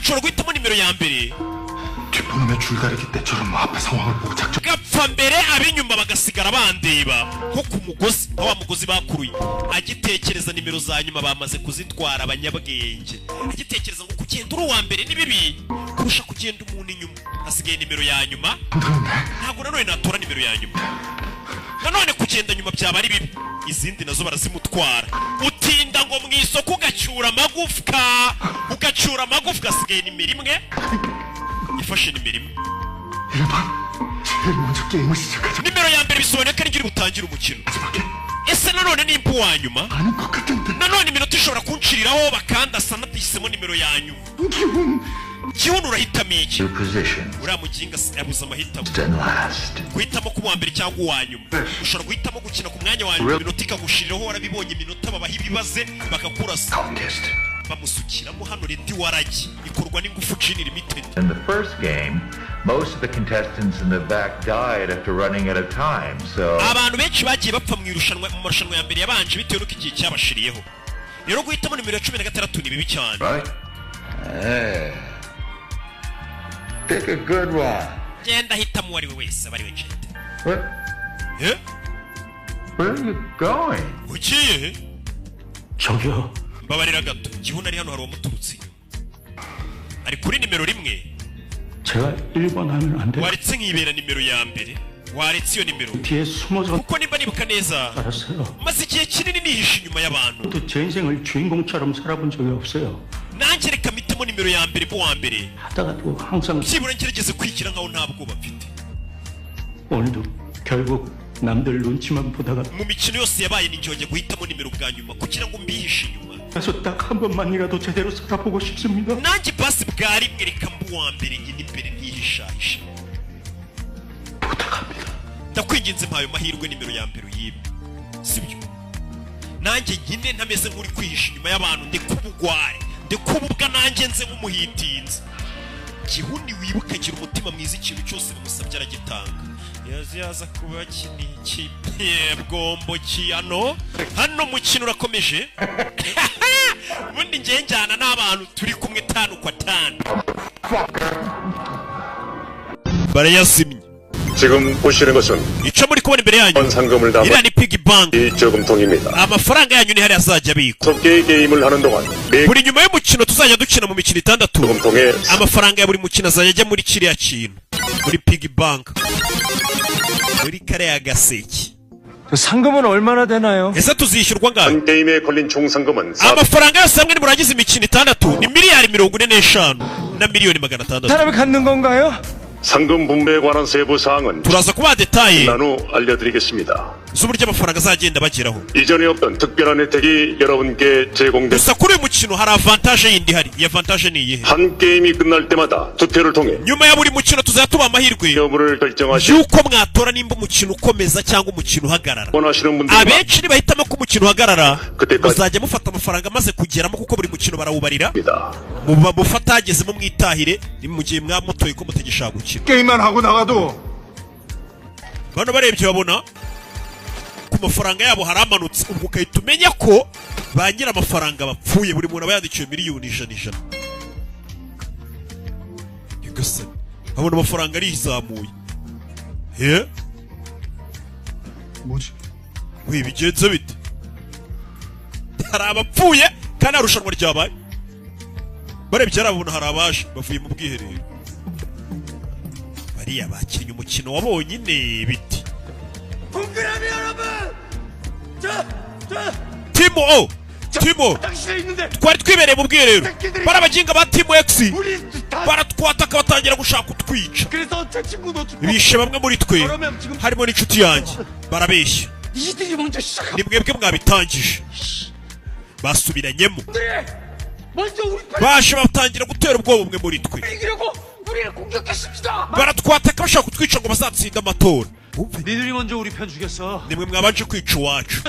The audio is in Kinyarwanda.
Nshobora guhitamo nimero ya mbere, 뒷보놈의 줄다리기 때처럼 앞에 상황을 보고 작전 gapfa mbere, ab'inyuma bagasigara bandeba nko ku mugozi, nka wa mugozi bakuruye. Agitekereza nimero za nyuma bamaze kuzitwara abanyabwenge. Agitekereza ngo kugenda uri uwa mbere ni bibi kurusha kugenda umuntu inyuma. Hasigaye nimero ya nyuma. Ntabwo nanone natora nimero ya nyuma, nanone kugenda nyuma byaba ari bibi. Izindi nazo barazimutwara. Utinda ngo mu isoko ugacyura amagufwa, ugacyura amagufwa. Asigaye nimero imwe, ifashe nimero imwe. 1번 제일 먼저 게임을 시작하자. Nimero ya mbere bisobanuye ko ari uri butangire umukino. Ese nanone nimba uwa nyuma, 아닌 것 같은데. Nanone iminota ishobora kunshiriraho bakandasa nahisemo nimero ya nyuma. 기훈. Gihunu, urahitamo iki? Two positions. Uriya muginga yabuze amahitamo. And last. Guhitamo kuba uwa mbere cyangwa uwa nyuma. Ushobora guhitamo gukina ku mwanya wa nyuma, iminota ikagushiriraho. Warabibonye, iminota babaha ibibaze bakakurasa. Contest. Bamusukiramo hano Ready Waragi ikorwa n'Ingufu Gin Limited. In the first game, most of the contestants in the back died after running out of time, so Abantu benshi bagiye bapfa mu irushanwa, mu marushanwa ya mbere yabanje, bitewe n'uko igihe cyabashiriyeho. Rero guhitamo nimero ya 16 ni bibi cyane. Right? Eh. Pick a good one. Genda hitamo uwo ari we wese, aba ari we ngende. Where, Eh? where are you going? Ugiye he? 저기요. Mbabarira gato. Gihuna ari hano, hari uwamuturutse inyuma, ari kuri nimero 1. 제가 1번 하면 안 돼요? Waretse nkibera nimero ya mbere, waretse iyo nimero. 뒤에 숨어서 Kuko nimba nibuka neza, 알았어요. maze igihe kinini nihishe inyuma y'abantu. 또 제 인생을 주인공처럼 살아본 적이 없어요. Nanjye reka mpitemo nimero ya mbere, mbe uwa mbere. 하다가도 항상 Byibura ngerageze kwigira nkaho nta bwoba mfite. 오늘도 결국 남들 눈치만 보다가 Mu mikino yose yabaye, ni njye guhitamo nimero bwa nyuma kugira ngo mbihishe inyuma. 가서 딱 한 번만이라도 제대로 살아보고 싶습니다. Nanjye basi bwa rimwe reka mbe uwa mbere, nyine imbere ntihishahishe. 부탁합니다. Ndakwinginze, mpayo mahirwe, nimero ya mbere uyibe, sibyo? Nanjye nyine ntameze nk'uri kwihisha inyuma y'abantu, ndeka ubugware, ndeka ububwa, nanjye nze nk'umuhitinzi. Gihuni, wibuke, agira umutima mwiza, ikintu cyose bamusabye aragitanga. Yaza yaza kuba kiniki bwombo hano hano. Umukino urakomeje. Ubundi ngiye njyana n'abantu turi kumwe tanu kwa tanu, barayazimye. 지금 보시는 것은 Icyo muri kubona imbere yanyu, 상금을 담은 iriya ni piggy bank. 이 저금통입니다. Amafaranga yanyu ni hariya azajya abikwa. 다섯 개의 게임을 하는 동안 매 Buri nyuma y'umukino tuzajya dukina, mu mikino itandatu, 저금통에 amafaranga ya buri mukino azajya ajya muri kiriya kintu, muri piggy bank, muri kariya gaseke. 상금은 얼마나 되나요? Ese tuzishyurwa angahe? 한 게임에 걸린 총 상금은 Amafaranga yose hamwe nimurangiza imikino itandatu ni miliyari 45 na miliyoni 600. 사람이 갖는 건가요? 상금 분배에 관한 세부 사항은 Turaza kubaha détails 난 후 알려드리겠습니다. z'uburyo amafaranga azagenda bageraho. 이전에 없던 특별한 혜택이 여러분께 제공됩니다. Gusa kuri uyu mukino hari avantage yindi ihari. Iyi avantage ni iyihe? 한 게임이 끝날 때마다 투표를 통해 Nyuma ya buri mukino tuzajya tubaha amahirwe 여부를 결정하시 y'uko mwatora nimba umukino ukomeza cyangwa umukino uhagarara. 원하시는 분들이 Abenshi nibahitamo ko umukino uhagarara, 그때까지 muzajya mufata amafaranga amaze kugeramo, kuko buri mukino barawubarira. 입니다. Muba mufata hagezemo mwitahire, ni mu gihe mwamutoye ko mutagishaka gukina. 게임만 하고 나가도 Bano barebye babona ku mafaranga yabo haramanutse. Ubwo ugahita umenya ko ba nyiri amafaranga bapfuye. Buri muntu aba yandikiwe miliyoni ijana ijana. Nyagasani, babona amafaranga arizamuye he. 뭐지? We, bigenze bite? Hari abapfuye kandi nta rushanwa ryabaye. Barebye arabona hari abaje bavuye mu bwiherero. Bariya bakinnye umukino wa bonyine biti. 동그라미 여러분! 저! 저! Team O, Team O, 화장실에 있는데 twari twibereye mu bwiherero, bari abaginga ba Team X 우리 다 baratwataka, batangira gushaka kutwica. 그래서 제 친구도 죽고 Bishe bamwe muri twe, harimo n'inshuti yanjye. Barabeshya. 니들이 먼저 시작한 Ni mwebwe mwabitangije. Basubiranyemo. 들이 먼저 우리 편 Baje batangira gutera ubwoba umwe muri twe. 이기려고 우리를 공격했습니다. Baratwataka bashaka kutwica ngo bazatsinda amatora. 니들이 먼저 우리 편 죽였어. Nimwe mwabanje kwica uwacu.